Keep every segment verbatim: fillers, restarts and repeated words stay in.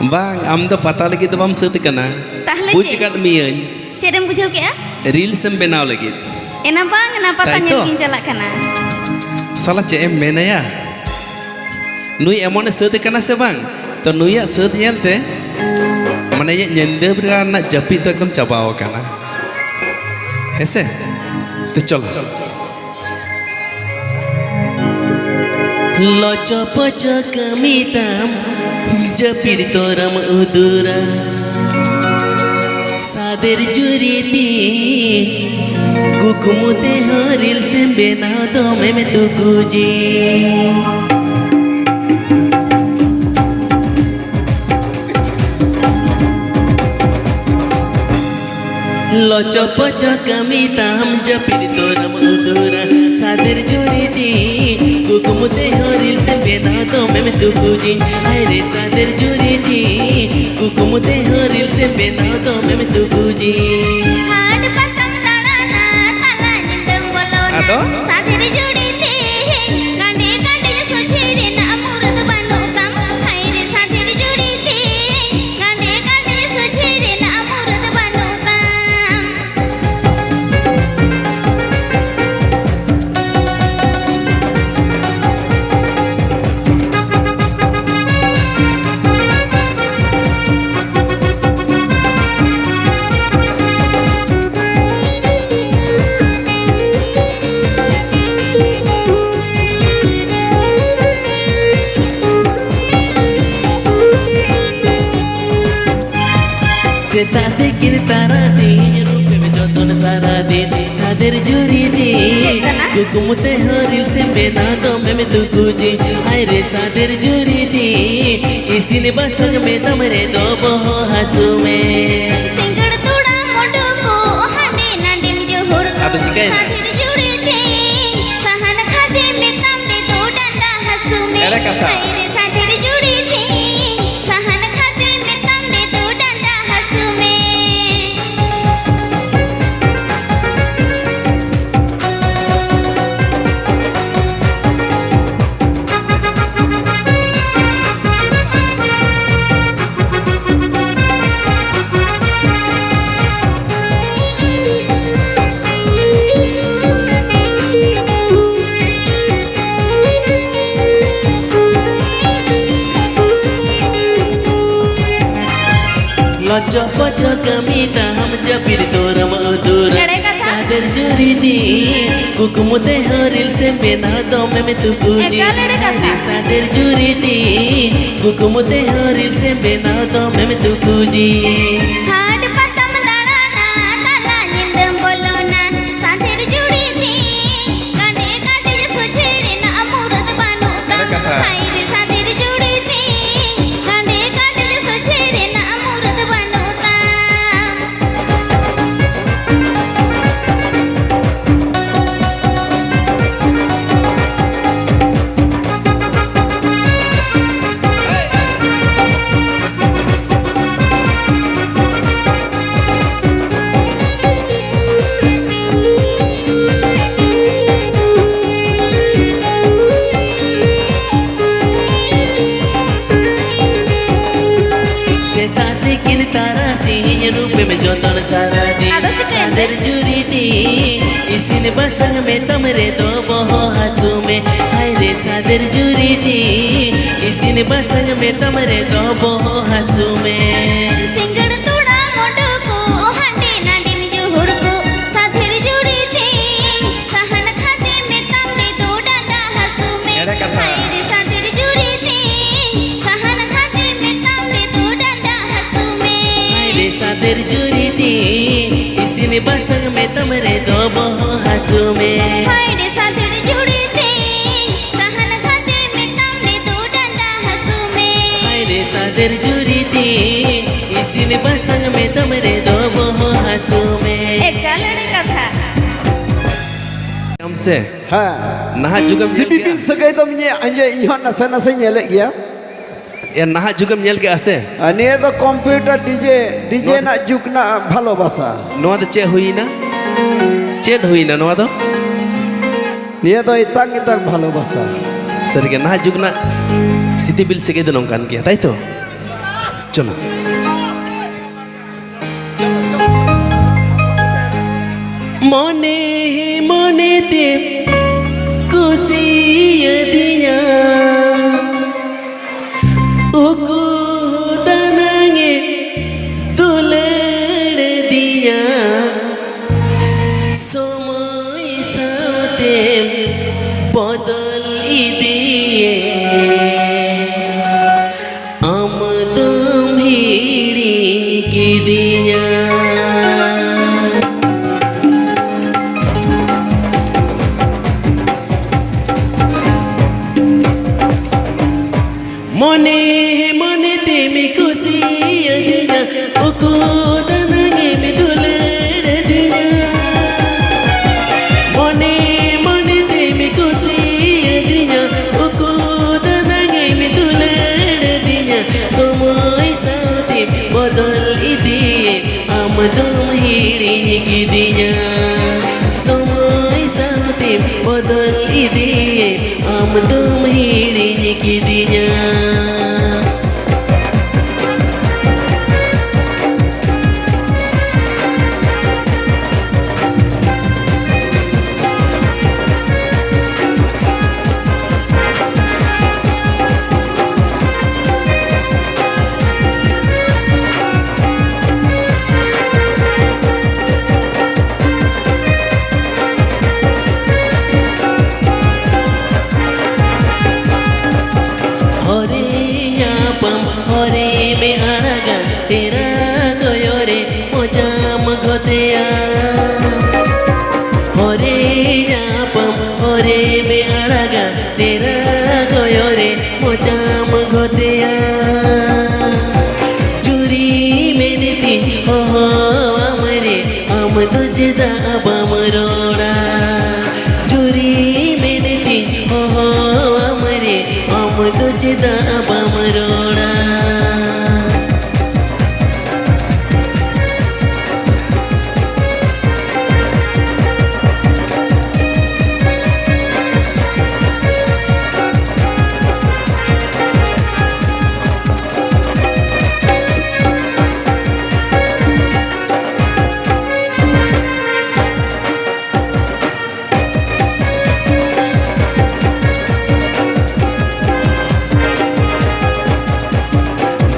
ᱵᱟᱝ, ᱟᱢ ᱫᱚ ᱯᱟᱛᱟ ᱞᱟᱹᱜᱤᱫ ᱫᱚ ᱵᱟᱢ ᱥᱟᱹᱛ ᱟᱠᱟᱱᱟ᱾ ᱛᱟᱦᱞᱮ ᱵᱩᱡᱽ ᱪᱮᱫ? ᱟᱠᱟᱫ ᱢᱤᱭᱟᱹᱧ᱾ ᱪᱮᱫ ᱮᱢ ᱵᱩᱡᱷᱟᱹᱣ ᱠᱮᱜᱼᱟ? ᱨᱤᱞᱥ ᱮᱢ ᱵᱮᱱᱟᱣ ᱞᱟᱹᱜᱤᱫ᱾ ᱮᱱᱟ ᱵᱟᱝ, ᱮᱱᱟ ᱯᱟᱛᱟ ᱛᱟᱭ ᱧᱮᱞ ᱛᱚ? ᱜᱤᱧ ᱪᱟᱞᱟᱜ ᱠᱟᱱᱟ᱾ ᱥᱟᱞᱟ ᱪᱮᱫ ᱮᱢ ᱢᱮᱱᱟᱭᱟ? ᱱᱩᱭ ᱮᱢᱚᱱᱮ ᱥᱟᱹᱛ ᱟᱠᱟᱱᱟ ᱥᱮ ᱵᱟᱝ? ᱛᱚ ᱱᱩᱭᱟᱜ ᱥᱟᱹᱛ ᱧᱮᱞᱛᱮ ᱢᱟᱱᱮ ᱤᱧᱟᱹᱜ ᱧᱤᱫᱟᱹ ᱵᱮᱲᱟ ᱨᱮᱱᱟᱜ ᱡᱟᱹᱯᱤᱫ ᱫᱚ ᱮᱠᱫᱚᱢ ᱪᱟᱵᱟᱣ ᱟᱠᱟᱱᱟ᱾ ᱦᱮᱸᱥᱮ? ᱛᱚ ᱪᱚᱞᱚ᱾ ᱞᱚᱪᱚ ᱯᱚᱪᱚ ᱠᱟᱹᱢᱤ ᱛᱟᱢ, ᱡᱟᱹᱯᱤᱫ ᱛᱚᱨᱟᱢ ᱩᱫᱩᱨᱟ᱾ ᱥᱟᱫᱮᱨ ᱡᱩᱨᱤ ᱛᱤᱧ, ᱠᱩᱠᱢᱩ ᱛᱮᱦᱚᱸ ᱨᱤᱞᱥ ᱮᱢ ᱵᱮᱱᱟᱣ ᱫᱚᱢᱮᱢ ᱛᱩᱠᱩᱡᱤ᱾ ᱞᱚᱪᱚ ᱯᱚᱪᱚ ᱠᱟᱹᱢᱤ ᱛᱟᱢ, ᱡᱟᱹᱯᱤᱫ ᱛᱚᱨᱟᱢ ᱩᱫᱩᱨᱟ᱾ ᱥᱟᱫᱮᱨ ᱡᱩᱨᱤ ᱛᱤᱧ, ᱠᱩᱠᱢᱩ ᱛᱮᱦᱚᱸ ᱨᱤᱞᱥ ᱮᱢ ᱵᱮᱱᱟᱣ ᱫᱚᱢᱮᱢ ᱛᱩᱠᱩᱡᱤᱧ᱾ ᱦᱟᱭ ᱨᱮ ᱥᱟᱫᱮᱨ ᱡᱩᱨᱤ ᱛᱤᱧ, ᱠᱩᱠᱢᱩ ᱛᱮᱦᱚᱸ ᱨᱤᱞᱥ ᱮᱢ ᱵᱮᱱᱟᱣ ᱫᱚᱢᱮᱢ ᱛᱩᱠᱩᱡᱤᱧ᱾ ᱦᱟᱴ ᱯᱟᱛᱟᱢ ᱫᱟᱬᱟᱱᱟ, ᱛᱟᱞᱟ ᱧᱤᱫᱟᱹᱢ ᱵᱚᱞᱚᱱᱟ᱾ ᱟᱫᱚ? ᱥᱟᱫᱮᱨ ᱡᱩᱨᱤ ᱛᱤᱧ, ᱜᱟᱸᱰᱮ ᱜᱟᱸᱰᱮ ᱥᱚᱡᱷᱮ ᱨᱮᱱᱟᱜ ᱢᱩᱨᱟᱹᱫ ᱵᱟᱹᱱᱩᱜ ᱛᱟᱢ᱾ ᱦᱟᱭ ᱨᱮ ᱥᱟᱫᱮᱨ ᱡᱩᱨᱤ ᱛᱤᱧ, ᱜᱟᱸᱰᱮ ᱜᱟᱸᱰᱮ ᱥᱚᱡᱷᱮ ᱨᱮᱱᱟᱜ ᱢᱩᱨᱟᱹᱫ ᱵᱟᱹᱱᱩᱜ ᱛᱟᱢ᱾ ᱥᱮᱛᱟᱜ ᱛᱤᱠᱤᱱ ᱛᱟᱨᱟᱥᱤᱧ ᱨᱩᱯᱮᱢ ᱡᱚᱛᱚᱱ ᱥᱟᱨᱟ ᱫᱤᱱ᱾ ᱥᱟᱫᱮᱨ ᱡᱩᱨᱤ ᱫᱤ, ᱪᱮᱫ ᱠᱟᱱᱟ? ᱠᱩᱠᱢᱩ ᱛᱮᱦᱚᱸ ᱨᱤᱞᱥ ᱮᱢ ᱵᱮᱱᱟᱣ ᱫᱚᱢᱮᱢ ᱛᱩᱠᱩᱡᱤ᱾ ᱦᱟᱭ ᱨᱮ ᱥᱟᱫᱮᱨ ᱡᱩᱨᱤ ᱫᱤ, ᱤᱥᱤᱱ ᱵᱟᱥᱟᱝ ᱢᱮᱛᱟᱢ ᱨᱮᱫᱚ ᱵᱚᱦᱚᱜ ᱦᱟᱹᱥᱩ ᱢᱮ᱾ ᱥᱤᱸᱜᱟᱹᱲ ᱛᱚᱲᱟᱢ ᱩᱰᱩᱠᱚᱜ, ᱦᱟᱸᱰᱮ ᱱᱟᱰᱮᱢ ᱡᱚᱦᱚᱲ ᱠᱚᱜ᱾ ᱟᱫᱚ ᱪᱤᱠᱟᱹᱭᱮᱱᱟ? ᱥᱟᱫᱮᱨ ᱡᱩᱨᱤ ᱫᱤ, ᱥᱟᱦᱟᱱ ᱠᱷᱟᱫᱮ ᱢᱮᱛᱟᱢ ᱨᱮᱫᱚ ᱰᱟᱸᱰᱟ ᱦᱟᱹᱥᱩ ᱢᱮ᱾ ᱮᱲᱮ ᱠᱟᱛᱷᱟ᱾ ᱦᱟᱭ ᱨᱮ ᱥᱟᱫᱮᱨ ᱡᱩᱨᱤ ᱫᱤ, ᱥᱟᱦᱟᱱ ᱠᱷᱟᱫᱮ ᱢᱮᱛᱟᱢ ᱨᱮᱫᱚ ᱰᱟᱸᱰᱟ ᱦᱟᱹᱥᱩ ᱢᱮ᱾ ᱞᱚᱪᱚ ᱯᱚᱪᱚ ᱠᱟᱹᱢᱤ ᱛᱟᱢ ᱡᱟᱹᱯᱤᱫ ᱛᱳᱨᱟᱢ ᱩᱫᱩᱨᱟ᱾ ᱮᱲᱮ ᱠᱟᱛᱷᱟ᱾ ᱥᱟᱫᱮᱨ ᱡᱩᱨᱤ ᱫᱤ ᱠᱩᱠᱢᱩ ᱛᱮ ᱦᱚᱸ ᱨᱤᱞᱥ ᱮᱢ ᱵᱮᱱᱟᱣ ᱫᱚᱢᱮᱢ ᱛᱩᱠᱩᱡᱤ᱾ ᱮᱠᱟᱞ ᱮᱲᱮ ᱠᱟᱛᱷᱟ᱾ ᱥᱟᱫᱮᱨ ᱡᱩᱨᱤ ᱫᱤ ᱠᱩᱠᱢᱩ ᱛᱮ ᱦᱚᱸ ᱨᱤᱞᱥ ᱮᱢ ᱵᱮᱱᱟᱣ ᱫᱚᱢᱮᱢ ᱛᱩᱠᱩᱡᱤ᱾ ᱦᱟᱴ ᱯᱟᱛᱟᱢ ᱫᱟᱬᱟᱱᱟ, ᱛᱟᱞᱟ ᱧᱤᱫᱟᱹᱢ ᱵᱚᱞᱚᱱᱟ, ᱥᱟᱫᱮᱨ ᱡᱩᱨᱤ ᱫᱤ ᱠᱟᱸᱰᱮ ᱠᱟᱸᱰᱮ ᱥᱚᱡᱷᱮ ᱨᱮᱱᱟᱜ ᱢᱩᱨᱟᱹᱫ ᱵᱟᱹᱱᱩᱜ ᱛᱟᱢ᱾ ᱮᱲᱮ ᱠᱟᱛᱷᱟ᱾ ᱦᱟᱭ ᱨᱮ ᱥᱟᱫᱮᱨ ᱡᱩᱨᱤ ᱫᱤ ᱠᱟᱸᱰᱮ ᱠᱟᱸᱰᱮ ᱥᱚᱡᱷᱮ ᱨᱮᱱᱟᱜ ᱢᱩᱨᱟᱹᱫ ᱵᱟᱹᱱᱩᱜ ᱛᱟᱢ᱾ ᱥᱮᱛᱟᱜ ᱛᱤᱠᱤᱱ ᱛᱟᱨᱟᱥᱤᱧ ᱨᱩᱯᱮᱢ ᱡᱚᱛᱚᱱ ᱥᱟᱨᱟ ᱫᱤᱱ᱾ ᱟᱫᱚ ᱪᱤᱠᱟᱹᱭᱮᱱ ᱛᱮ? ᱥᱟᱫᱮᱨ ᱡᱩᱨᱤ ᱫᱤ ᱤᱥᱤᱱ ᱵᱟᱥᱟᱝ ᱢᱮᱛᱟᱢ ᱨᱮᱫᱚ ᱵᱚᱦᱚᱜ ᱦᱟᱹᱥᱩ ᱢᱮ᱾ ᱦᱟᱭ ᱨᱮ ᱥᱟᱫᱮᱨ ᱡᱩᱨᱤ ᱫᱤ ᱤᱥᱤᱱ ᱵᱟᱥᱟᱝ ᱢᱮᱛᱟᱢ ᱨᱮᱫᱚ ᱵᱚᱦᱚᱜ ᱦᱟᱹᱥᱩ ᱢᱮ᱾ ᱥᱤᱸᱜᱟᱹᱲ ᱛᱚᱲᱟ ᱢᱚᱰᱚ ᱠᱚ ᱦᱟᱸᱰᱮ ᱱᱟᱰᱮᱢ ᱡᱩᱦᱩᱲ ᱠᱚ ᱥᱟᱫᱮᱨ ᱡᱩᱨᱤ ᱫᱤ ᱥᱟᱦᱟᱱ ᱠᱷᱟᱫᱮ ᱢᱮᱛᱟᱢ ᱢᱮ ᱫᱚ ᱰᱟᱸᱰᱟ ᱦᱟᱹᱥᱩ ᱢᱮ᱾ ᱮᱲᱮ ᱠᱟᱛᱷᱟ᱾ ᱦᱟᱭ ᱨᱮ ᱥᱟᱫᱮᱨ ᱡᱩᱨᱤ ᱫᱤ ᱥᱟᱦᱟᱱ ᱠᱷᱟᱫᱮ ᱢᱮᱛᱟᱢ ᱢᱮ ᱫᱚ ᱰᱟᱸᱰᱟ ᱦᱟᱹᱥᱩ ᱢᱮ᱾ ᱦᱟᱭ ᱨᱮ ᱥᱟᱫᱮᱨ ᱡᱩᱨᱤ ᱫᱤ ᱤᱥᱤᱱ ᱵᱟᱥᱟᱝ ᱢᱮᱛᱟᱢ ᱨᱮᱫᱚ ᱵᱚᱦᱚᱜ ᱦᱟᱹᱥᱩ ᱢᱮ᱾ ᱦᱟᱭ ᱨᱮ ᱥᱟᱫᱮᱨ ᱡᱩᱨᱤ ᱫᱤ ᱥᱟᱦᱟᱱ ᱠᱷᱟᱫᱮ ᱢᱮᱛᱟᱢ ᱢᱮ ᱫᱚ ᱰᱟᱸᱰᱟ ᱦᱟᱹᱥᱩ ᱢᱮ᱾ ᱦᱟᱭ ᱨᱮ ᱥᱟᱫᱮᱨ ᱡᱩᱨᱤ ᱫᱤ ᱤᱥᱤᱱ ᱵᱟᱥᱟᱝ ᱢᱮᱛᱟᱢ ᱨᱮᱫᱚ ᱵᱚᱦᱚᱜ ᱦᱟᱹᱥᱩ ᱢᱮ᱾ ᱮᱠᱟᱞ ᱮᱲᱮ ᱠᱟᱛᱷᱟ᱾ ᱟᱢ ᱥᱮ? ᱦᱮᱸ᱾ ᱱᱟᱦᱟᱜ ᱡᱩᱜᱽ ᱮᱢ ᱧᱮᱞ ᱥᱤᱯᱤ ᱠᱮᱜᱼᱟ? ᱵᱤᱞ ᱥᱟᱹᱜᱟᱹᱭ ᱫᱚᱢ ᱧᱮ-, ᱤᱧ ᱦᱚᱸ ᱱᱟᱥᱮ ᱱᱟᱥᱮ ᱧᱮᱞᱮᱫ ᱜᱮᱭᱟ᱾ ᱮ, ᱱᱟᱦᱟᱜ ᱡᱩᱜᱽ ᱮᱢ ᱧᱮᱞ ᱠᱮᱜᱼᱟ ᱥᱮ? ᱟᱨ ᱱᱤᱭᱟᱹ ᱫᱚ ᱠᱚᱢᱯᱤᱭᱩᱴᱟᱨ ᱰᱤᱡᱮ, ᱰᱤᱡᱮ ᱱᱚᱣᱟ ᱫᱚ ᱨᱮᱱᱟᱜ ᱡᱩᱜᱽ ᱨᱮᱱᱟᱜ ᱵᱷᱟᱞᱚᱵᱟᱥᱟ᱾ ᱱᱚᱣᱟ ᱫᱚ ᱪᱮᱫ ᱦᱩᱭᱱᱟ? ᱪᱮᱫ ᱦᱩᱭᱱᱟ ᱱᱚᱣᱟ ᱫᱚ? ᱱᱤᱭᱟᱹ ᱫᱚ ᱮᱛᱟᱝ ᱮᱛᱟᱝ ᱵᱷᱟᱞᱚᱵᱟᱥᱟ᱾ ᱥᱟᱹᱨᱤᱜᱮ ᱱᱟᱦᱟᱜ ᱡᱩᱜᱽ ᱨᱮᱱᱟᱜ ᱥᱤᱛᱤ ᱵᱤᱞ ᱥᱟᱹᱜᱟᱹᱭ ᱫᱚ ᱱᱚᱝᱠᱟᱱ ᱜᱮᱭᱟ, ᱛᱟᱭ ᱛᱚ? ᱪᱚᱞᱚ᱾ ᱢᱚᱱᱮ ᱢᱚᱱᱮ ᱛᱮ ᱠᱩᱥᱤᱭᱟᱫᱤᱧᱟ, ᱩᱠᱩ ᱫᱟᱱᱟᱝ ᱮ ᱢᱚᱱᱮ ᱢᱚᱱᱮ ᱛᱮᱢ ᱠᱩᱥᱤᱭᱟᱫᱤᱧᱟ, ᱩᱠᱩ ᱫᱟᱱᱟᱝ ᱮᱢ ᱫᱩᱞᱟᱹᱲ ᱟᱹᱫᱤᱧᱟ᱾ ᱢᱚᱱᱮ ᱢᱚᱱᱮ ᱛᱮᱢ ᱠᱩᱥᱤᱭᱟᱫᱤᱧᱟ, ᱩᱠᱩ ᱫᱟᱱᱟᱝ ᱮᱢ ᱫᱩᱞᱟᱹᱲ ᱟᱹᱫᱤᱧᱟ᱾ ᱥᱚᱢᱚᱭ ᱥᱟᱶᱛᱮᱢ ᱵᱚᱫᱚᱞ ᱤᱫᱤᱭᱮᱱ, ᱟᱢ ᱫᱚᱢ ᱦᱤᱲᱤᱧ ᱠᱤᱫᱤᱧᱟ᱾ ᱥᱚᱢᱚᱭ ᱥᱟᱶᱛᱮᱢ ᱵᱚᱫᱚᱞ ᱤᱫᱤᱭᱮᱱ, ᱟᱢ ᱫᱚᱢ ᱦᱤᱲᱤᱧ ᱠᱤᱫᱤᱧᱟ᱾ ᱦᱚᱨᱮ ᱧᱟᱯᱟᱢ ᱦᱚᱨᱮ ᱢᱮ ᱟᱲᱟᱜᱟ, ᱰᱮᱨᱟ ᱜᱚᱭᱚᱨᱮ ᱢᱚᱪᱟᱢ ᱜᱷᱚᱛᱮᱭᱟ᱾ ᱦᱚᱨᱮ ᱧᱟᱯᱟᱢ ᱦᱚᱨᱮ ᱢᱮ ᱟᱲᱟᱜᱟ, ᱰᱮᱨᱟ ᱜᱚᱭᱚᱨᱮ ᱢᱚᱪᱟᱢ ᱜᱷᱚᱛᱮᱭᱟ᱾ ᱡᱩᱨᱤ ᱢᱮᱱᱛᱤᱧ ᱦᱚᱦᱚᱣᱟᱢ ᱨᱮ, ᱟᱢ ᱫᱚ ᱪᱮᱫᱟᱜ ᱵᱟᱢ ᱨᱚᱲᱟ? ᱡᱩᱨᱤ ᱢᱮᱱᱛᱤᱧ ᱦᱚᱦᱚᱣᱟᱢ ᱨᱮ, ᱟᱢ ᱫᱚ ᱪᱮᱫᱟᱜ ᱵᱟᱢ ᱨᱚᱲᱟ?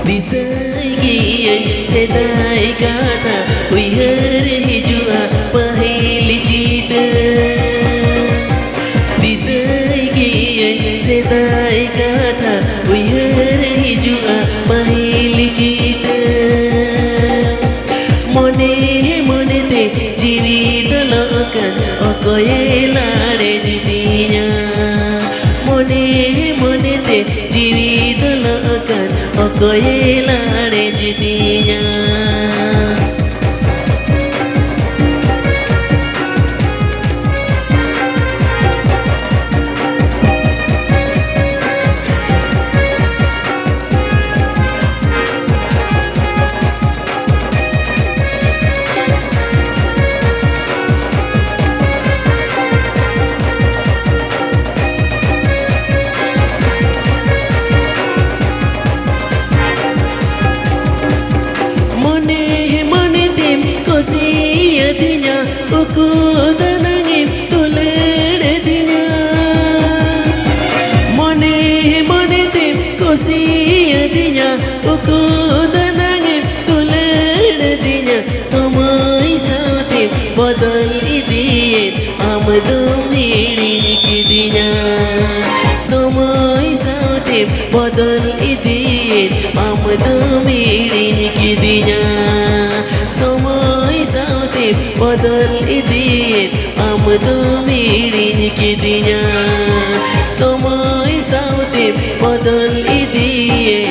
ᱫᱤᱥᱟᱹᱭ ᱜᱤᱭᱟᱹᱧ ᱥᱮᱫᱟᱭ ᱠᱟᱛᱷᱟ, ᱩᱭᱦᱟᱹᱨ ᱦᱤᱡᱩᱜᱼᱟ ᱯᱟᱹᱦᱤᱞ ᱪᱤᱛᱟᱹᱨ᱾ ᱫᱤᱥᱟᱹᱭ ᱜᱤᱭᱟᱹᱧ ᱥᱮᱫᱟᱭ ᱠᱟᱛᱷᱟ, ᱩᱭᱦᱟᱹᱨ ᱦᱤᱡᱩᱜᱼᱟ ᱯᱟᱹᱦᱤᱞ ᱪᱤᱛᱟᱹᱨ᱾ ᱢᱚᱱᱮ ᱢᱚᱱᱮᱛᱮ ᱡᱤᱣᱤ ᱫᱚ ᱞᱚᱜ ᱠᱟᱱ, ᱚᱠᱚᱭᱮ ᱞᱟᱲᱮᱡ ᱛᱤᱧᱟ? ᱢᱚᱱᱮ ᱢᱚᱱᱮᱛᱮ ᱡᱤᱣᱤ ᱫᱚ ᱠᱚᱭᱮ ᱞᱟᱲᱮᱡ ᱫᱤᱧᱟ᱾ ᱢᱚᱱᱮ ᱢᱚᱱᱮ ᱛᱮᱢ ᱠᱩᱥᱤᱭᱟᱫᱤᱧᱟ, ᱩᱠᱩ ᱫᱟᱱᱟᱝ ᱮᱢ ᱫᱩᱞᱟᱹᱲ ᱫᱤᱧᱟ᱾ ᱢᱚᱱᱮ ᱢᱚᱱᱮ ᱛᱮᱢ ᱠᱩᱥᱤᱭᱟᱫᱤᱧᱟ, ᱩᱠᱩ ᱫᱟᱱᱟᱝ ᱮᱢ ᱫᱩᱞᱟᱹᱲ ᱫᱤᱧᱟ᱾ ᱥᱚᱢᱚᱭ ᱥᱟᱶᱛᱮᱢ ᱵᱚᱫᱚᱞ ᱤᱫᱤᱭᱮᱱ, ᱟᱢ ᱫᱚᱢ ᱦᱤᱲᱤᱧ ᱠᱤᱫᱤᱧᱟ᱾ ᱥᱚᱢᱚᱭ ᱥᱟᱶᱛᱮᱢ ᱵᱚᱫᱚᱞ ᱤᱫᱤᱭᱮᱱ, ᱟᱢ ᱫᱚᱢ ᱦᱤᱲᱤᱧ ᱠᱤᱫᱤᱧᱟ᱾ ᱥᱚᱢᱚᱭ ᱥᱟᱶᱛᱮᱢ ᱵᱚᱫᱚᱞ ᱤᱫᱤᱭᱮᱱ, ᱟᱢ ᱫᱚᱢ ᱦᱤᱲᱤᱧ ᱠᱤᱫᱤᱧᱟ᱾ ᱥᱚᱢᱚᱭ ᱥᱟᱶᱛᱮᱢ ᱵᱚᱫᱚᱞ ᱤᱫᱤᱭᱮᱱ,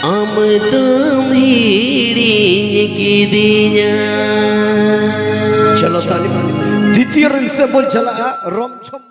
ᱟᱢ ᱫᱚᱢ ᱦᱤᱲᱤᱧ ᱠᱤᱫᱤᱧᱟ᱾ ᱪᱚᱞᱚ ᱛᱟᱞᱤ᱾ ᱫᱤᱛᱤᱭᱚ ᱨᱤᱱ ᱥᱮ ᱵᱚᱱ ᱪᱟᱞᱟᱜᱼᱟ, ᱨᱚᱢ ᱡᱷᱚᱢ᱾